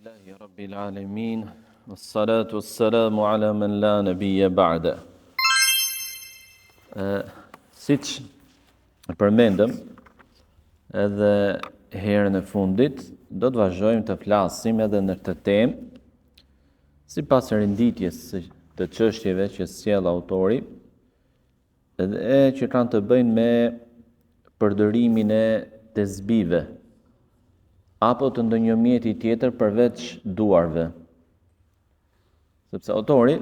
Alhamdulillahi Rabbil Alemin, Salatu Salamu ala men la nebije ba'de. Siç përmendëm edhe herën e fundit, do të vazhdojmë të flasim edhe në këtë temë, sipas renditjes të çështjeve që sjell autori, dhe që kanë të bëjnë me përdorimin e tezbive apo të ndonjë mjeti tjetër përveç duarve. Sepse autori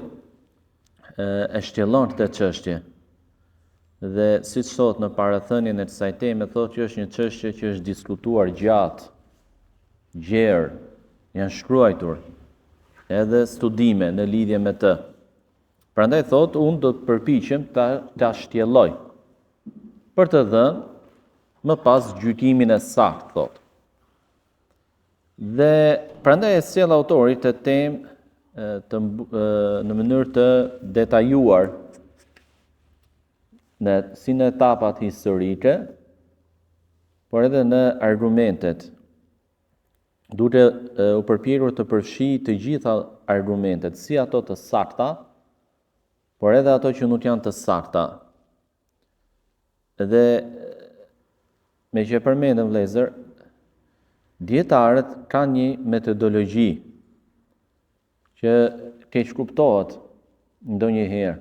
e shtjellon këtë çështje. Dhe siç thotë në parathënien e kësaj teme, thotë që është një çështje që është diskutuar gjatë, gjerë, janë shkruajtur edhe studime në lidhje me të. Prandaj thotë, unë do të përpiqem ta ta shtjelloj për të dhënë më pas gjykimin e saktë, thotë. Dhe prandaj e sjell autori këtë temë të në mënyrë të detajuar në si në etapat historike, por edhe në argumentet duke u përpjekur të përfshijë të gjitha argumentet, si ato të sakta, por edhe ato që nuk janë të sakta. Dhe meqë e përmendëm vëllezër, dijetarët kanë një metodologji që keqkuptohet ndonjëherë.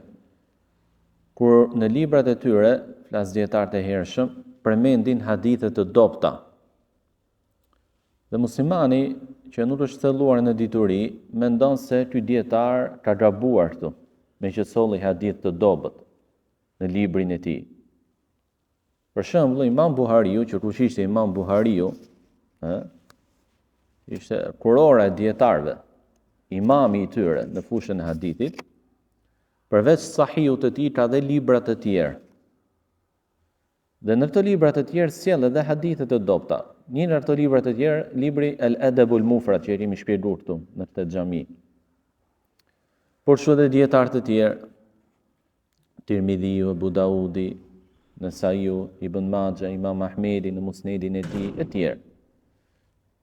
Kur në librat e tyre, flas dijetarët e hershëm, përmendin hadithe të dobëta. Dhe muslimani që nuk është thelluar në dituri, mendon se ky dijetar ka gabuar këtu, meqë solli hadith të dobët në librin e tij. Për shembull, Imam Buhariu, që kush ishte Imam Buhariu, ë, ishte kurora e dijetarëve, imami i tyre në fushën e hadithit, përveç sahihut të tij ka dhe libra të tjerë. Dhe në këto libra të tjerë sjell edhe hadithe të dobëta. Një nga këto libra të tjerë, libri El Edebul Mufrad që e kemi shpjeguar këtu në këtë xhami. Por kështu edhe dijetarë të tjerë, Tirmidhiu, Ebu Daudi, Nesaiu, Ibn Maxha, Imam Ahmedi në Musnedin e tij e tjerë.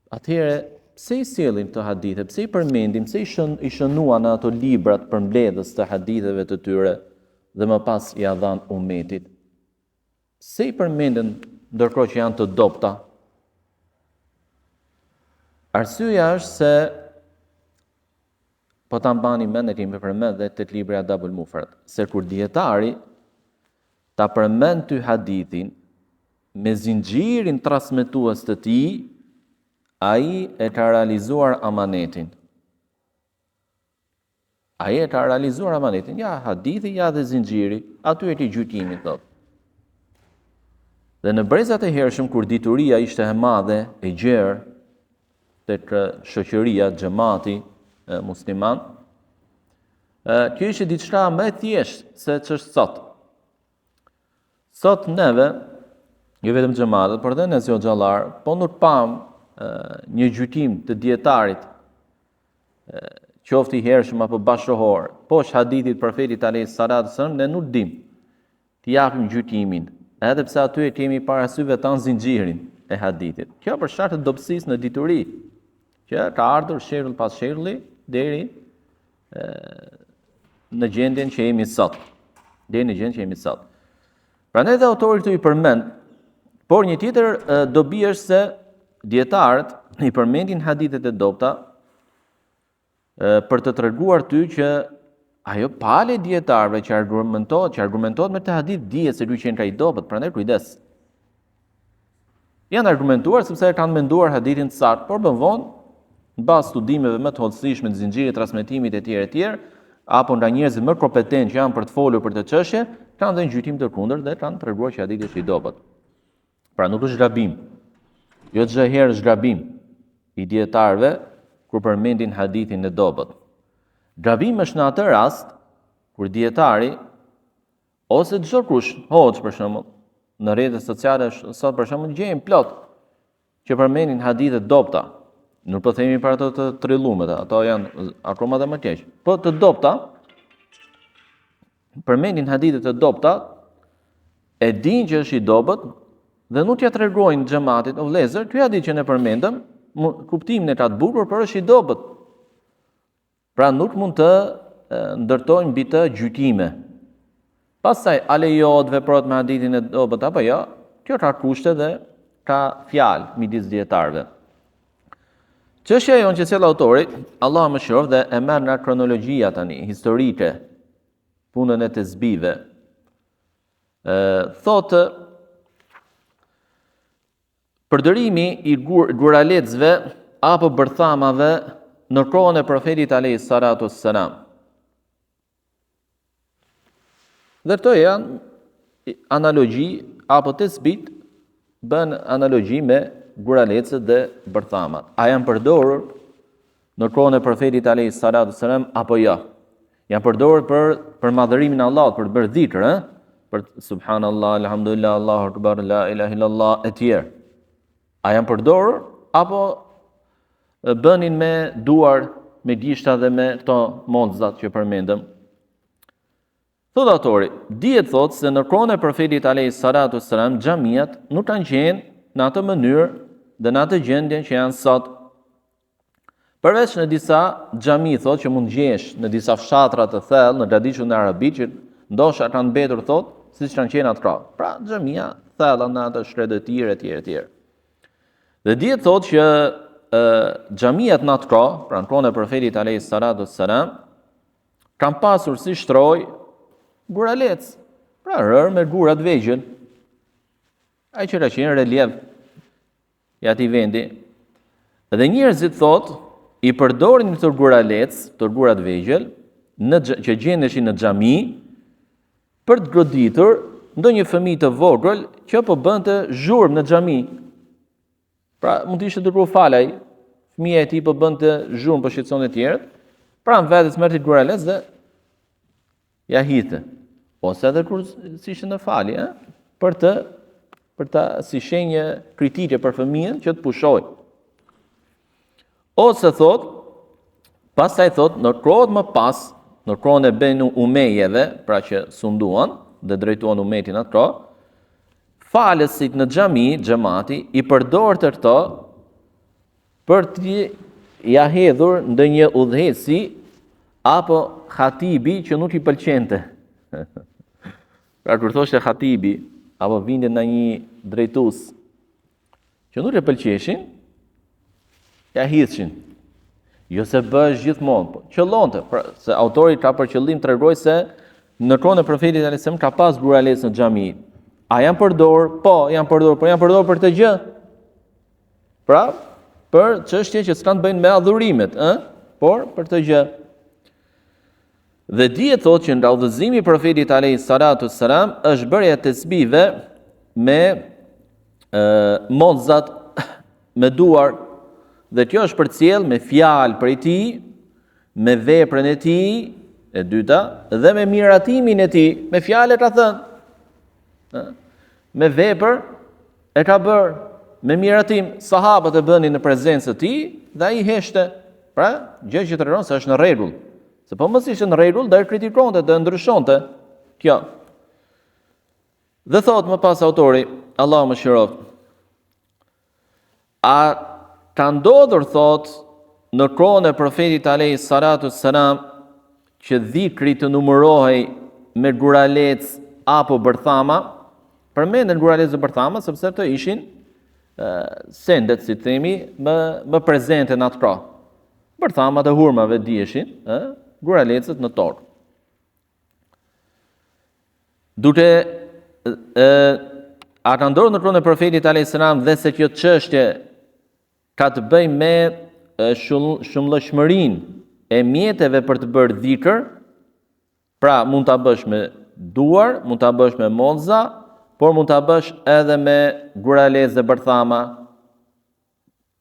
Atëherë, pse i sjellin këto hadithe, pse i përmendin, pse i shën, i shënuan në ato librat përmbledhës të haditheve të tyre dhe më pas ia dhanë umetit? Pse i përmendën ndërkohë që janë të dobëta? Arsyeja është se po ta mbani mend e kemi përmend dhe tek libri Adabul Mufrad, se kur dijetari ta përmend ty hadithin me zinxhirin transmetues të tij, ai e ka realizuar amanetin. Ai e ka realizuar amanetin, ja hadithi, ja dhe zinxhiri, aty e ke gjykimin, thotë. Dhe në brezat e hershëm, kur dituria ishte e madhe, e gjerë, tek shoqëria, xhemati musliman, kjo ishte diçka më e thjeshtë se ç'është sot. Sot neve, jo vetëm xhematet, por dhe ne si hoxhallarë, po nuk pamë një gjykim të dijetarit, qoftë i hershëm apo bashkëkohor, poshtë hadithit të profetit alayhi salatu sallam, ne nuk dimë t'i japim gjykimin, edhe pse aty e kemi para syve tanë zinxhirin e hadithit. Kjo për shkak të dobësisë në dituri, që ka ardhur shekull pas shekulli deri në gjendjen që jemi sot. Deri në gjendjen që jemi sot. Prandaj dhe autori këtu i përmend, por një tjetër dobi është se dijetarët i përmendin hadithet e dobëta për të treguar ty që ajo palë e dijetarëve që argumentohet, që argumentohet me këtë hadith dihet se ky qenka i dobët, prandaj kujdes. Janë argumentuar sepse e kanë menduar hadithin të saktë, por më vonë, në bazë studimeve më të hollësishme të zinxhirit transmetimit e tjerë e tjerë, apo nga njerëzit më kompetentë që janë për të folur për këtë çështje, kanë dhënë gjykim të kundërt dhe kanë treguar që hadithi është i dobët. Pra nuk është gabim. Jo çdo herë është gabim i dijetarëve kur përmendin hadithin e dobët. Gabim është në atë rast kur dijetari Ose çdokush, hoxhë për shembull, në rrjetet sociale sot për shembull gjejmë plot që përmendin hadithe të dobta. Nuk po themi për ato të trillumet, ato janë akoma dhe më keq. Po të dobta përmendin hadithe të dobta, e dinë që është i dobët dhe nuk ia tregojnë xhematit, o vëllezër, ky hadith që ne përmendëm, Kuptimin e ka të bukur, por është i dobët. Pra nuk mund të ndërtojmë mbi të gjykime. Pastaj, a lejohet veprohet me hadithin e dobët apo jo? Kjo ka kushte dhe ka fjalë midis dijetarëve. Çështja jonë që sjell autori, Allahu e mëshiroftë dhe e merr nga kronologjia tani, historike, punën e tesbive. Ë thotë Përdorimi i gur, guralecëve apo bërthamave në kohën e profetit alayhi salatu wassalam. Dhe këto janë analogji apo tesbit bën analogji me guralecët dhe bërthamat. A janë përdorur në kohën e profetit alayhi salatu wassalam apo jo? Janë përdorur për për madhërimin e Allahut, për të bërë dhikr, ë? Për subhanallah, alhamdulillah, Allahu akbar, la ilaha illallah e tjerë. A janë përdorur apo bënin me duar, me gishta dhe me këto mollzat që përmendëm? Thotë autori, dihet thotë se në kohën e profetit alayhi salatu wassalam xhamiat nuk kanë qenë në atë mënyrë dhe në atë gjendje që janë sot. Përveç në disa xhami thotë që mund gjesh në disa fshatra të thellë në gadishullin arabik që ndoshta kanë mbetur thotë siç kanë qenë atë kohë. Pra xhamia thella në atë shkretëtirë etj etj. Dhe dihet thotë që ë xhamiat në atë kohë, pra në kohën e profetit alayhi salatu wassalam, kanë pasur si shtrojë guralecë, pra rërë me gura të vegjël. Ai që ka qenë reliev i atij vendi. Dhe njerëzit thotë, i përdorin këto guralecë, këto gura të vegjël, në që gjendeshin në xhami për të goditur ndonjë fëmijë të vogël që po bënte zhurmë në xhami. Pra, mund të ishte duke u falë ai, fëmija e tij po bënte zhurmë, po shqetësonte të tjerët. Pranë vetes merrte guralec dhe Ja hidhte. Ose edhe kur s'ishte në falje, ë? Për të për ta si shenjë kritike për fëmijën që të pushojë. Ose thot, pastaj thot në kohët më pas, në kohën e Benu Umejeve, pra që sunduan dhe drejtuan umetin atë kohë, falësit në xhami, xhemati, i përdorte këto për t'ia hedhur ndonjë udhëheqësi apo hatibi që nuk i pëlqente. Pra kur thoshte hatibi apo vinte ndonjë drejtues që nuk e pëlqeshin, ja hidhshin. Jo se bëhesh gjithmonë, po qëllonte, pra, se autori ka për qëllim tregoj se në kohën e profetit alayhis salam ka pas guralecë në xhami. A janë përdor? Po, janë përdor, po janë përdor për këtë gjë. Pra, për çështje që s'kanë të bëjnë me adhurimet, ë? Por për këtë gjë. Dhe dihet thotë që nga udhëzimi i profetit alayhi salatu selam është bërja e tesbive me ë mollzat me duar dhe kjo është përcjell me fjalë prej tij, me veprën e tij, e dyta, dhe me miratimin e tij, me fjalë e ka thënë. Ë? Me vepër E ka bërë me miratim, sahabët e bënin në prezencë të tij dhe ai heshte. Pra, gjë që tregon se është në rregull. Se po mos ishte në rregull, do e kritikonte, do e ndryshonte. Kjo. Dhe thotë më pas autori, Allahu e mëshiroftë. A ka ndodhur thotë në kohën e profetit alayhi salatu selam që dhikri të numërohej me guralecë apo bërthama? Përmenden guralecë dhe bërthama sepse ato ishin sendet, si të themi, më më prezente në atë kohë. Bërthamat e hurmave diheshin, ë, guralecët në tokë. Duke e, a ka ndodhur në kohën e profetit alayhis salam dhe se kjo çështje ka të bëjë me shumëllojshmërinë e mjeteve për të bërë dhikr, pra mund ta bësh me duar, mund ta bësh me mollza, por mund ta bësh edhe me guralecë dhe bërthama.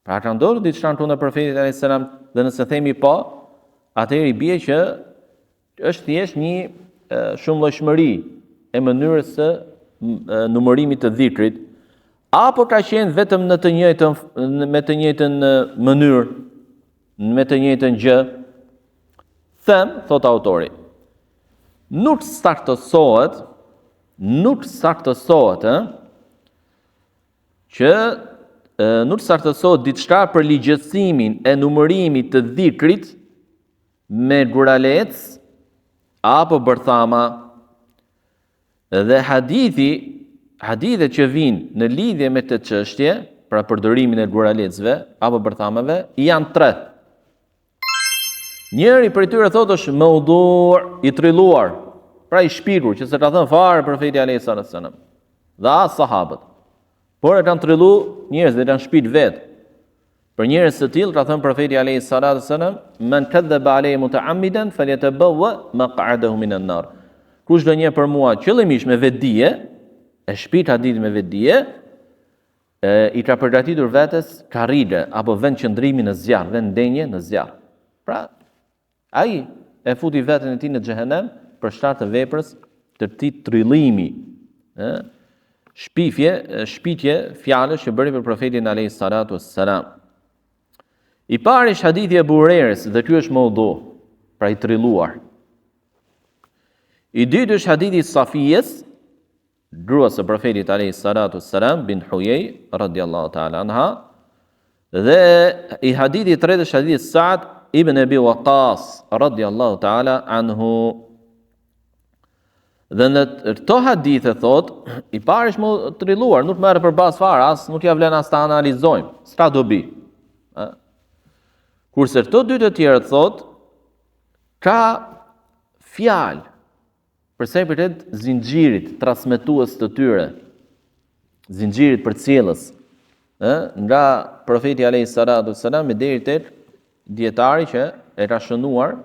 Pra ka ndodhur diçka në kohën e profetit alayhis salam dhe nëse themi po, atëherë i bie që është thjesht një shumëllojshmëri e mënyrës së numërimit të dhikrit apo ka qenë vetëm në të njëjtën me të njëjtën mënyrë, me të njëjtën gjë. Them, thotë autori, nuk saktësohet, nuk saktësohet, ë? Që nuk saktësohet diçka për ligjësimin e numërimit të dhikrit me guralec apo bërthama. Dhe hadithi, hadithet që vijnë në lidhje me këtë çështje, pra përdorimin e guralecëve apo bërthamave, janë tre. Njëri prej tyre thotë është meudu i trilluar, pra i shpikur, që s'e ka thënë fare profeti alayhis salam. Dhe as sahabët. Por e kanë trillu njerëzit, e kanë shpik vetë. Për njerëz të tillë ka thënë profeti alayhis salam, "Men kadhaba alayya muta'ammidan falyatabawwa maq'adahu minan nar." Kush gënjen për mua qëllimisht me vetëdije, e shpik hadithin me vetëdije, e, i ka përgatitur vetes karrige apo vend qëndrimi në zjarr, vend ndenje në zjarr. Pra, ai e futi veten e tij në xhehenem për shkak të veprës të këtij trillimi, ë, shpifje, shpikje fjalësh që bëri për profetin alayhi salatu wassalam. I pari është hadithi i Ebu Hurejrës dhe ky është meudu, pra i trilluar. I dytë është hadithi i Safijes, gruas së profetit alayhi salatu wassalam bint Hujej radiallahu ta'ala anha dhe i hadithi i tretë është hadithi i Sa'd ibn Abi Waqqas radiallahu ta'ala anhu dhe në këto hadithe thot i pari është më trilluar nuk merret për bazë fare as nuk ia vlen as ta analizojmë s'ka dobi ë kurse këto dy të tjerët thot ka fjalë Për sa i përket zinxhirit transmetues të tyre, zinxhirit përcjellës, ë, nga profeti alayhi salatu selam e deri tek dietari që e ka shënuar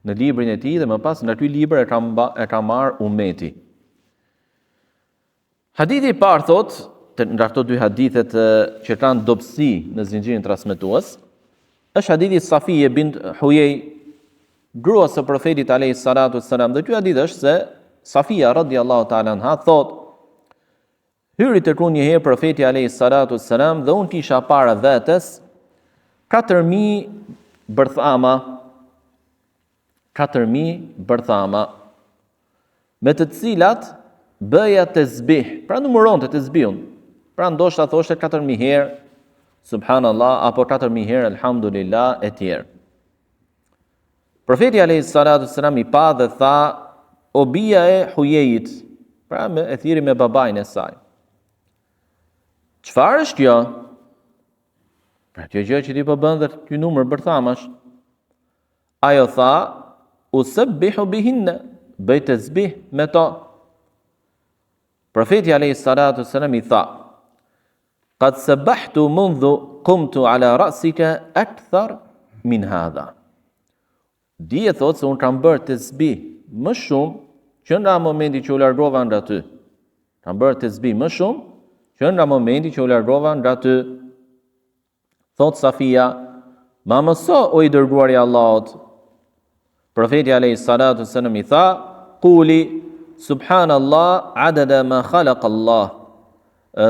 në librin e tij dhe më pas nga ky libër e ka mba, e ka marr umeti. Hadithi i parë thotë, nga këto dy hadithet që kanë dobësi në zinxhirin transmetues, është hadithi i Safije bint Hujej, gruas së profetit alayhi salatu selam, dhe ky hadith është se Safia radiallahu ta'ala anha thotë, hyri tek unë një herë profeti alayhi salatu selam dhe unë kisha para vetes 4000 bërthama, 4000 bërthama me të cilat bëja tesbih, pra numëronte tesbihun. Pra ndoshta thoshte 4000 herë subhanallah apo 4000 herë alhamdulillah e tjerë. Profeti alayhi salatu selam i pa dhe tha o bija e Hujejit, pra me e thirri me babain e saj. Çfarë është kjo? Pra kjo gjë që ti po bën dhe ky numër bërthamash. Ajo tha, Usebbihu bihinne, bëj tesbih me to. Profeti alayhi salatu selam i tha, Qad sabbahtu mundhu qumtu ala ra'sika akthar min hadha. Dije thotë se unë kam bërë tesbih më shumë që nga momenti që u largova nga ty. Kam bërë tesbih më shumë që nga momenti që u largova nga ty. Thotë Safia, ma mëso o i dërguari i Allahut. Profeti alayhi salatu sallam i tha, Kuli, subhanallah adada ma khalaq Allah.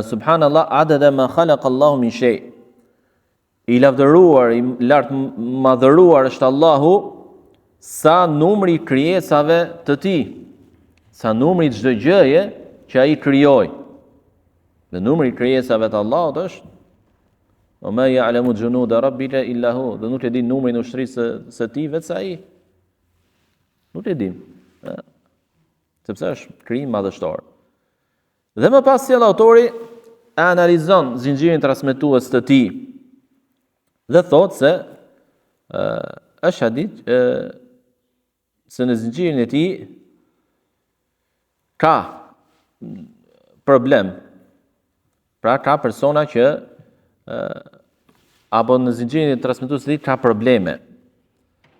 Subhanallah adada ma khalaq Allahu min shay. I lavdëruar, i lartmadhëruar është Allahu sa numri i krijesave të tij, sa numri i çdo gjëje që ai krijoi. Dhe numri i krijesave të Allahut është Wa ma ya'lamu junuda rabbika illa hu, dhe nuk e di numrin e ushtrisë së, së tij veçse ai. Nuk e di. Sepse është krijim madhështor. Dhe më pas sjell autori e analizon zinxhirin transmetues të tij. Dhe thotë se ë është hadith ë se në zinxhirin e tij ka problem. Pra ka persona që ë apo në zinxhirin e transmetuesit të tij ka probleme.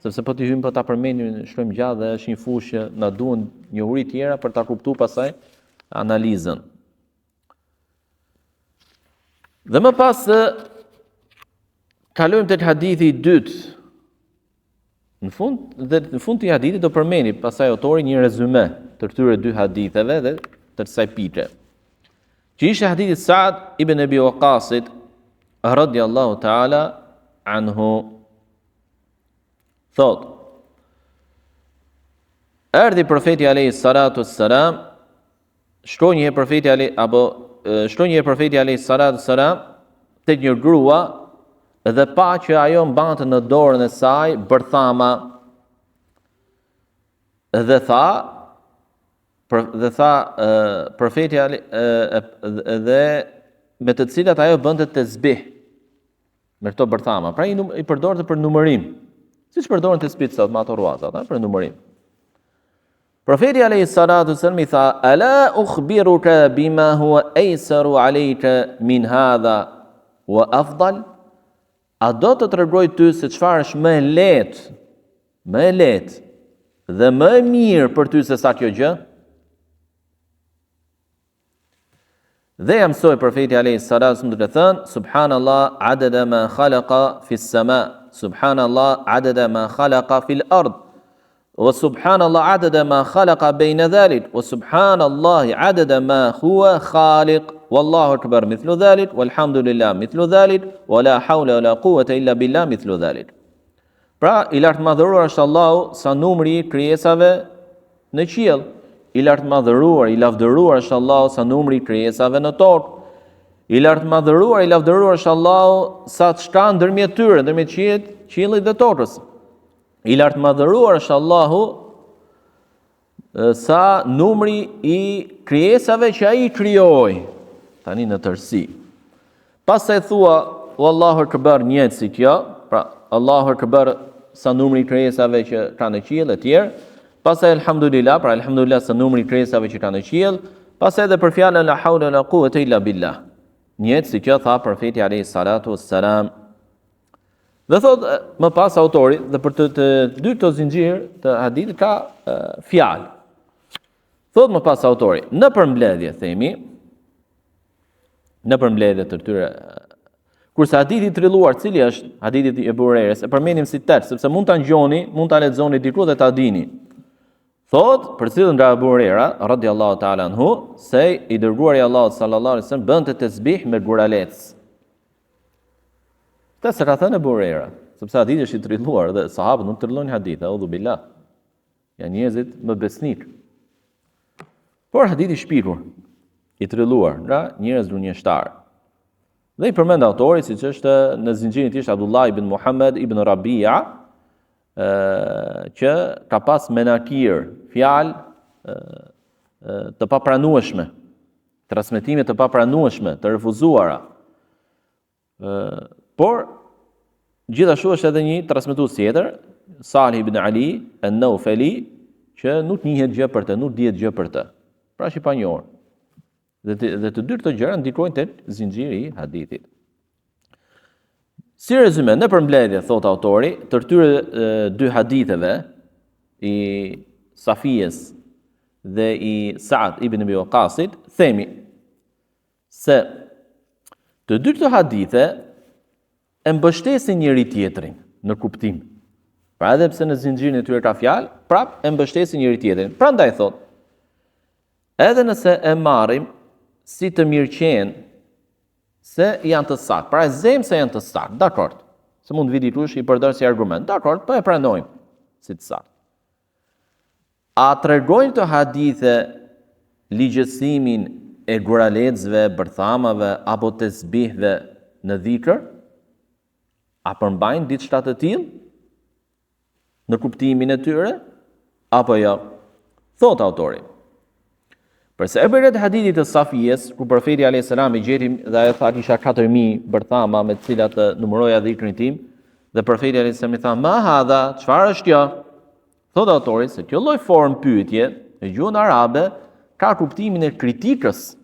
Sepse po t'i hyjmë po ta përmendim shkojmë gjatë dhe është një fushë që na duhen njohuri tjera për ta kuptuar pastaj analizën. Dhe më pas kalojmë tek hadithi i dytë Në fund dhe në fund të hadithit do përmendi pastaj autori një rezume të këtyre dy haditheve dhe të kësaj pike. Që ishte hadithi Sa'd ibn Abi Waqqasit radiallahu ta'ala anhu. Thot Erdhi profeti alayhi salatu wassalam shkoi një herë profeti alayhi apo shkoi një herë profeti alayhi salatu wassalam. tek një grua dhe pa që ajo mbante në dorën e saj bërthama dhe tha për, dhe tha e, profeti e, e, dhe me të cilat ajo bënte tesbih me këto bërthama. Pra i, num, i përdorte për numërim. Siç përdoren tesbihët sot me ato rruazat, për numërim. Profeti alayhi salatu wasallam i tha: "Ala ukhbiruka bima huwa aysaru alayka min hadha wa afdal?" A do të tregoj ty se çfarë është më e lehtë, më e lehtë dhe më e mirë për ty se sa kjo gjë? Dhe ia mësoi profeti alayhi salatu wasallam duke thënë subhanallah adada ma khalaqa fi sama subhanallah adada ma khalaqa fil ard wa subhanallah adada ma khalaqa bayna dhalik wa subhanallah adada ma huwa khaliq wallahu akbar mithlu dhalik walhamdulillah mithlu dhalik wa la hawla wa la quwwata illa billah mithlu dhalik Pra, i lartmadhëruar është Allahu sa numri i krijesave në qiell. I lartmadhëruar, i lavdëruar është Allahu sa numri i krijesave në tokë. I lartmadhëruar, i lavdëruar është Allahu sa çka ndërmjet tyre, ndërmjet qiellit, qiellit dhe tokës. I lartmadhëruar është Allahu sa numri i krijesave që ai krijoi tani në tërësi. Pastaj thua Allahu Akbar njëjtë si kjo, pra Allahu Akbar sa numri i krijesave që ka në qiell e tjerë. Pastaj elhamdulillah, pra elhamdulillah sa numri i krijesave që ka në qiell, pastaj edhe për fjalën la haula la quwwata illa billah. Njëjtë si kjo tha profeti alayhi salatu wassalam. Dhe thot më pas autori dhe për të, të dy këto zinxhir të hadithit ka fjalë. Thot më pas autori, në përmbledhje themi në përmbledhje të këtyre kurse hadithi i trilluar, cili është hadithi i Ebu Hurejrës, e përmendim si tekst, sepse mund ta ngjoni, mund ta lexoni diku dhe ta dini. Thot, përcillet nga Ebu Hurejra, radiallahu ta'ala anhu, se i dërguari i Allahut sallallahu alaihi wasallam bënte tesbih me guralec. Këtë s'e ka thënë Ebu Hurejra, sepse hadithi është i trilluar dhe sahabët nuk trillojnë hadithe, eudhu billah. Janë njerëzit më besnik. Por hadithi i shpikur, i trilluar nga njerëz gënjeshtarë. Dhe i përmend autori siç është në zinxhirin e tij është Abdullah ibn Muhammed ibn Rabia, që ka pas menakir, fjalë të papranueshme, transmetime të papranueshme, të refuzuara. Ë, por gjithashtu është edhe një transmetues tjetër, Salih ibn Ali an-Naufali, që nuk njihet gjë për të, nuk dihet gjë për të. Pra është i panjohur. Dhe të, dhe të dy këto gjëra ndikojnë tek zinxhiri i hadithit. Si rezume, në përmbledhje, thot autori, të këtyre dy haditheve, i Safijes dhe i Sa'd ibn Abi Waqqasit, themi se të dy këto hadithe e mbështesin njëri tjetrin në kuptim. Pra edhe pse në zinxhirin e tyre ka fjalë, prap e mbështesin njëri tjetrin. Prandaj thot, edhe nëse e marrim si të mirëqenë se janë të saktë. Pra e zëmë se janë të saktë, dakord. Se mund të vijë dikush i përdor si argument. Dakord, po e pranojmë si të saktë. A tregojnë këto hadithe ligjësimin e guralecëve, bërthamave apo tesbihve në dhikër? A përmbajnë diçka të tillë në kuptimin e tyre apo jo? Thotë autori. Për sa i përket hadithit të Safijes, ku profeti alayhis salam e gjeti dhe ajo tha kisha 4000 bërthama me të cilat numëroja dhikrin tim, dhe profeti alayhis salam i tha: "Ma hadha? Çfarë është kjo?" Thotë autori se kjo lloj formë pyetje në gjuhën arabe ka kuptimin e kritikës.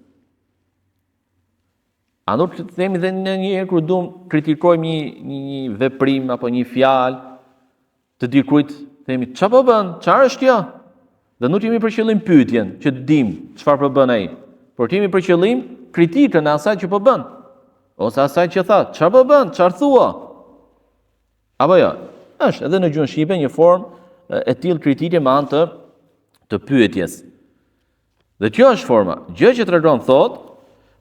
A nuk të themi dhe ndonjëherë kur duam kritikojmë një, një, një veprim apo një fjalë të dikujt, themi çfarë po bën? Çfarë është kjo? Dhe nuk kemi për qëllim pyetjen që të dim çfarë po bën ai, por kemi për qëllim kritikën e asaj që po bën ose asaj që tha, çfarë po bën? Çfarë thua? Apo jo? Është edhe në gjuhën shqipe një formë e tillë kritike me anë të të pyetjes. Dhe kjo është forma. Gjë që tregon thot,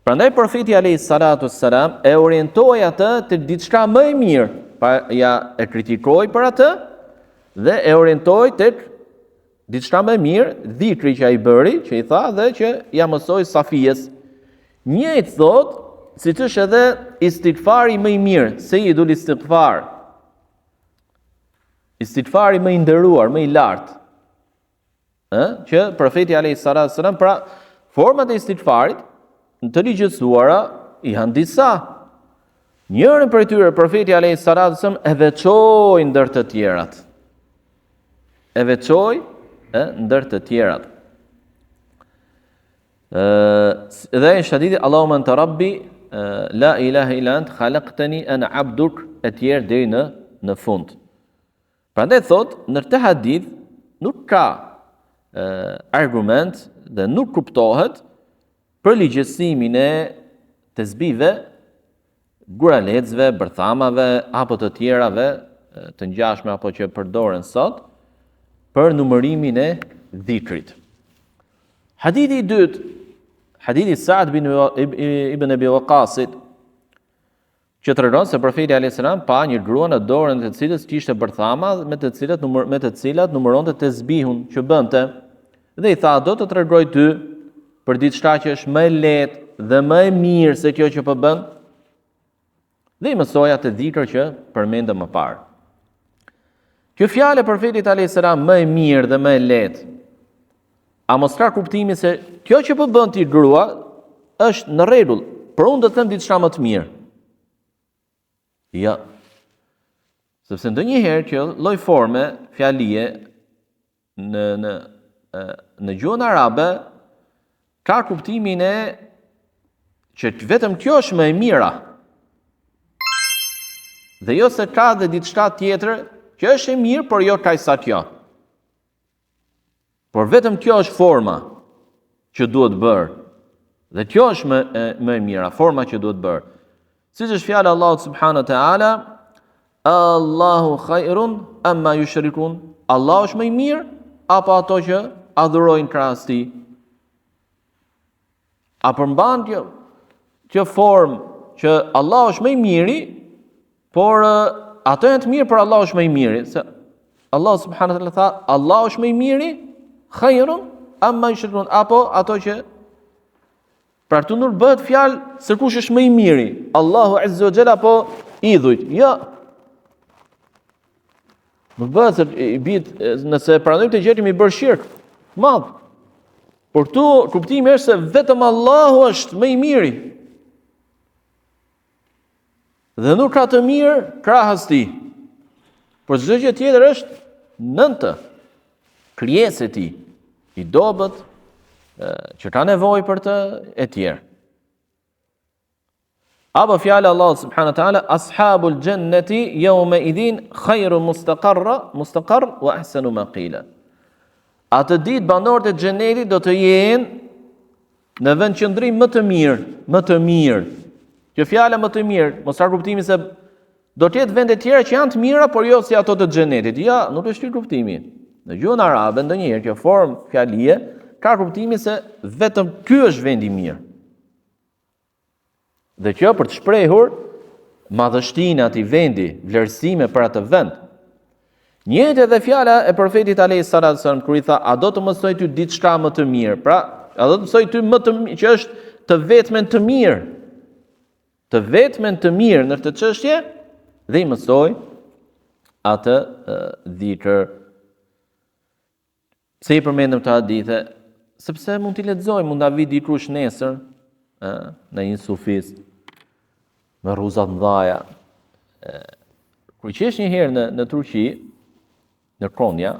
prandaj profeti alayhi salatu selam e orientoi atë te diçka më e mirë, pa ja e kritikoi për atë dhe e orientoi tek diçka më e mirë, dhikri që ai bëri, që i tha dhe që ia mësoi Safijes. Njëjtë thot. siç është edhe istigfari më i mirë, sejidul istigfar. Istigfari më i nderuar, më i lartë. Ë, që profeti alayhi salatu sallam pra format e istigfarit në të ligjësuara janë disa. Njërën prej tyre profeti alayhi salatu sallam e veçoi ndër të tjerat. E veçoi e ndër të tjerat. Ë dhe është hadithi Allahumma anta rabbi la ilaha illa ant khalaqtani ana abduk e tjerë deri në në fund. Prandaj thot në këtë hadith nuk ka e, argument dhe nuk kuptohet për ligjësimin e tezbive, guralecëve, bërthamave apo të tjerave të ngjashme apo që përdoren sot për numërimin e dhikrit. Hadithi i dytë, hadithi i Sa'd bin ibn Abi Waqqasit, që tregon se profeti alayhis salam pa një grua në dorën e të cilës kishte bërthama me të cilat numër, me të cilat numëronte tezbihun që bënte dhe i tha do të tregoj ty për diçka që është më e lehtë dhe më e mirë se kjo që po bën dhe i mësoi atë dhikër që përmendëm më parë. Kjo fjalë e profetit alayhis salam më e mirë dhe më e lehtë A mos ka kuptimin se kjo që po bën ti grua është në rregull, por unë do të them diçka më të mirë. Ja. Sepse ndonjëherë kjo lloj forme fjalie në në në gjuhën arabe ka kuptimin e që vetëm kjo është më e mira. Dhe jo se ka dhe diçka tjetër që është e mirë, por jo kaq sa kjo. Por vetëm kjo është forma që duhet bërë. Dhe kjo është më e, më e mira, forma që duhet bërë. Siç është fjala e Allahut subhanahu wa taala, Allahu khairun amma yushrikun. Allahu është më i mirë apo ato që adhurojnë krahas tij? A përmban kjo kjo formë që Allahu është më i miri, por ato janë të mirë, por Allahu është më i miri. Se Allah subhanahu wa taala tha, Allahu është më i miri, khairun amma yushrikun, apo ato që Pra këtu nuk bëhet fjalë se kush është më i miri, Allahu azza wa jalla apo idhujt. Jo. Nuk bëhet se i bie nëse e pranojmë këtë gjë kemi bërë shirk madh. Por këtu kuptimi është se vetëm Allahu është më i miri. Dhe nuk ka të mirë krahas tij. Por çdo gjë tjetër është nën të. Krijesë e tij, i dobët, që ka nevojë për të e tjerë. Apo fjala e Allahut subhanahu wa taala ashabul jannati yawma idhin khairu mustaqarra mustaqarr wa ahsanu maqila. Atë ditë banorët e xhenetit do të jenë në vendqëndrim më të mirë, më të mirë. Kjo fjala më të mirë, mos ka kuptimin se do të jetë vende tjera që janë të mira, por jo si ato të xhenetit. Ja, nuk është ky kuptimi. Në gjuhën arabe ndonjëherë kjo formë fjalie ka kuptimin se vetëm ky është vendi i mirë. Dhe kjo për të shprehur madhështinë e atij vendi, vlerësime për atë vend. Njëjtë edhe fjala e profetit alayhi salatu sallam kur i tha, a do të mësoj ty diçka më të mirë? Pra, a do të mësoj ty më të mirë, që është të vetmen të mirë? Të vetmen të mirë në këtë çështje dhe i mësoi atë dhikr. Pse i përmendëm këto hadithe? Sepse mund t'i lexojmë, mund ta vijë dikush nesër, ë, në një sufist me rruza të mëdha. Kur qesh një herë në në Turqi, në Konya,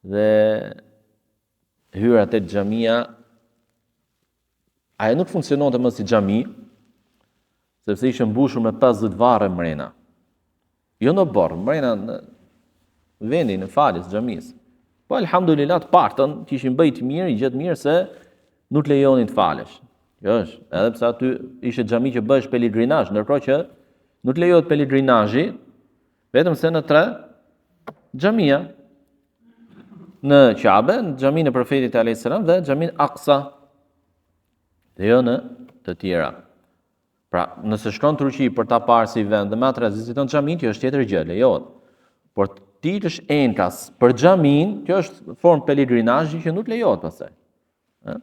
dhe hyra te xhamia, ajo nuk funksiononte më si xhami, sepse ishte mbushur me 50 varre mrena. Jo në oborr, mrena në vendin e faljes, xhamisë. Po elhamdulillah të paktën që ishin bejt mirë, i gjetë mirë se nuk lejonin të falesh. Jo është, edhe pse aty ishte xhami që bëhesh pelegrinazh, ndërkohë që nuk lejohet pelegrinazhi, vetëm se në tre xhamia në Qabe, në xhaminë e Profetit alayhis salam dhe xhaminë Aqsa. Dhe jo në të tjera. Pra, nëse shkon në Turqi për ta parë si vend dhe me atë rast viziton xhaminë, kjo është tjetër gjë, lejohet. Por ti ikësh enkas për xhaminë, kjo është formë pelegrinazhi që nuk lejohet pastaj. Ë?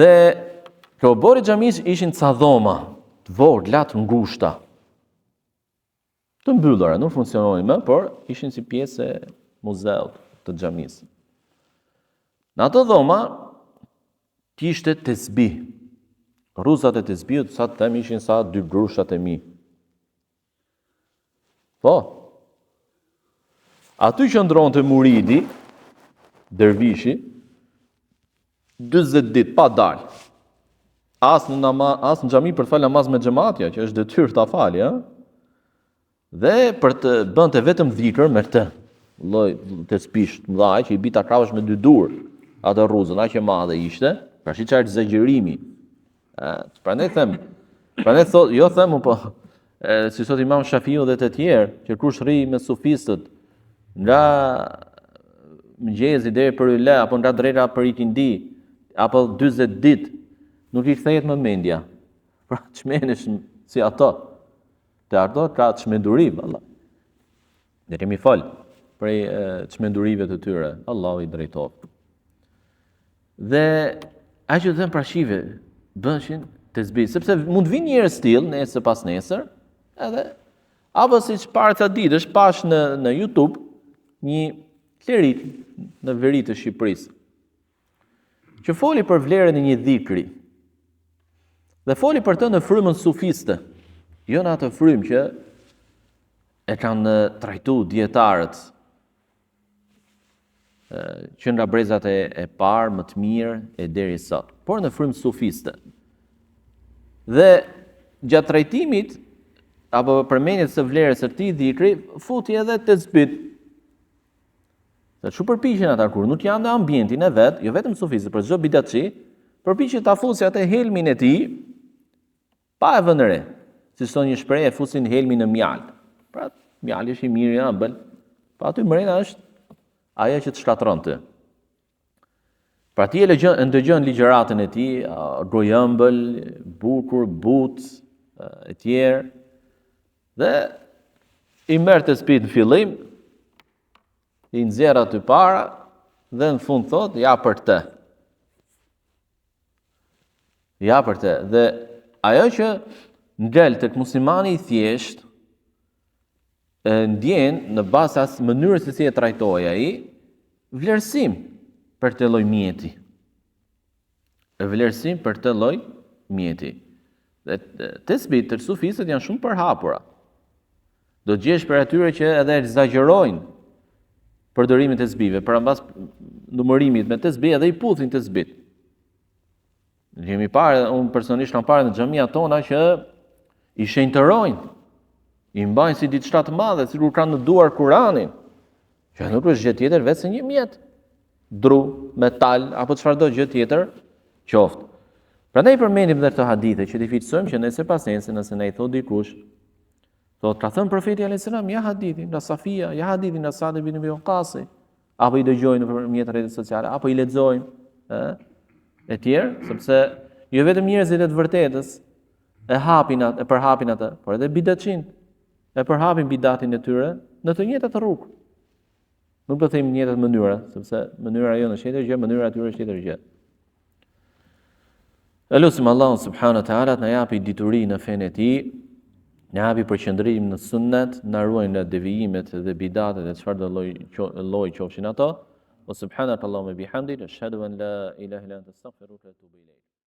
Dhe Ke oborri i xhamisë ishin ca dhoma, të vogla, të ngushta. Të mbyllura, nuk funksiononin më, por ishin si pjesë e muzeut të xhamisë. Në ato dhoma kishte tesbih. Rruzat e tesbihut, sa të them, ishin sa dy grushtat e mi. Po. Aty qëndronte muridi, dervishi, 40 ditë pa dalë. As në nama, as në xhami për të falë namaz me xhemat, ja, që është detyrë ta falë, ja. Dhe për të bënte vetëm dhikër me këtë lloj tesbish të mëdha që i bi ta kapësh me dy duar atë rruzën, aq e madhe ishte, pra shi çfarë ekzagjerimi. Ë, prandaj them, prandaj thot, jo them unë po, e, si thot Imam Shafiu dhe të tjerë, që kush rri me sufistët nga mëngjesi deri për yle apo nga dreka për ikindi apo 40 ditë nuk i kthehet më mendja. Pra çmendesh si ato. Te ato ka çmenduri valla. Ne kemi fol prej çmendurive të tyre. Allahu i drejtoftë. Dhe ai që të them pra shive, bënshin tesbih, sepse mund të vinë njerëz të tillë nesër pas nesër, edhe apo siç para ca ditësh pash në në YouTube një klerik në veri të Shqipërisë që foli për vlerën e një dhikri. Dhe foli për të në frymën sufiste, jo në atë frymë që e kanë trajtu dijetarët që nga brezat e, e parë më të mirë e deri sot, por në frymë sufiste. Dhe gjatë trajtimit apo përmendjes së vlerës së këtij dhikri, futi edhe tesbit. Se çu përpiqen ata kur nuk janë në ambientin e vet, jo vetëm sufistët, por çdo bidatçi, përpiqet ta fusi atë helmin e tij Pa e vënë re, siç thonë një shprehje e fusin helmin në mjaltë. Pra, mjalti është i mirë, i ëmbël. Po aty mrena është ajo që të shkatërron ty. Pra ti e lëgjën, e ndëgjon ligjëratën e tij, gojëmbël, bukur, butë, e tjerë. Dhe i merr tesbit në fillim, i nxjerr aty para dhe në fund thot ja për të. Ja për të. Dhe ajo që ngel tek muslimani i thjeshtë e ndjen në bazë asaj mënyrës se si e trajtoi ai, vlerësim për këtë lloj mjeti. Vlerësim për këtë lloj mjeti. Dhe tesbit te sufistët janë shumë përhapura. Do të gjesh prej atyre që edhe ekzagjerojnë përdorimin e tesbive, pra mbas numërimit me tesbih edhe i puthin tesbit. Ne kemi parë, unë personalisht kam parë në xhamia tona që i shenjtërojnë, i mbajnë si diçka të madhe, sikur kanë në duar Kuranin, që nuk është gjë tjetër veçse një mjet, dru, metal apo çfarëdo gjë tjetër qoftë. Prandaj i përmendim dhe këto hadithe që t'i fiksojmë që nesër pasnesër nëse na i thotë dikush, thotë ka thënë profeti alayhis salam, ja hadithi nga Safia, ja hadithi nga Sa'd ibn Abi Waqqas, apo i dëgjojmë nëpërmjet rrjeteve sociale, apo i lexojmë, ë? E tjerë, sepse jo vetëm njerëzit e të vërtetës e hapin atë, e përhapin atë, por edhe bidatçinjtë e përhapin bidatin e tyre në të njëjtat rrugë. Nuk do të themi njëjtat mënyra, sepse mënyra jonë është tjetër gjë, mënyra e tyre është tjetër gjë. E lusim Allahun subhanahu wa taala të na japi dituri në fenë e tij, na japi përqendrim në sunnet, na ruaj nga devijimet dhe bidatet e çfarëdo lloj lloj qofshin ato. Wa subhanaka Allahumma bihamdik, ashhadu an la ilaha illa anta astaghfiruka wa atubu ilayk.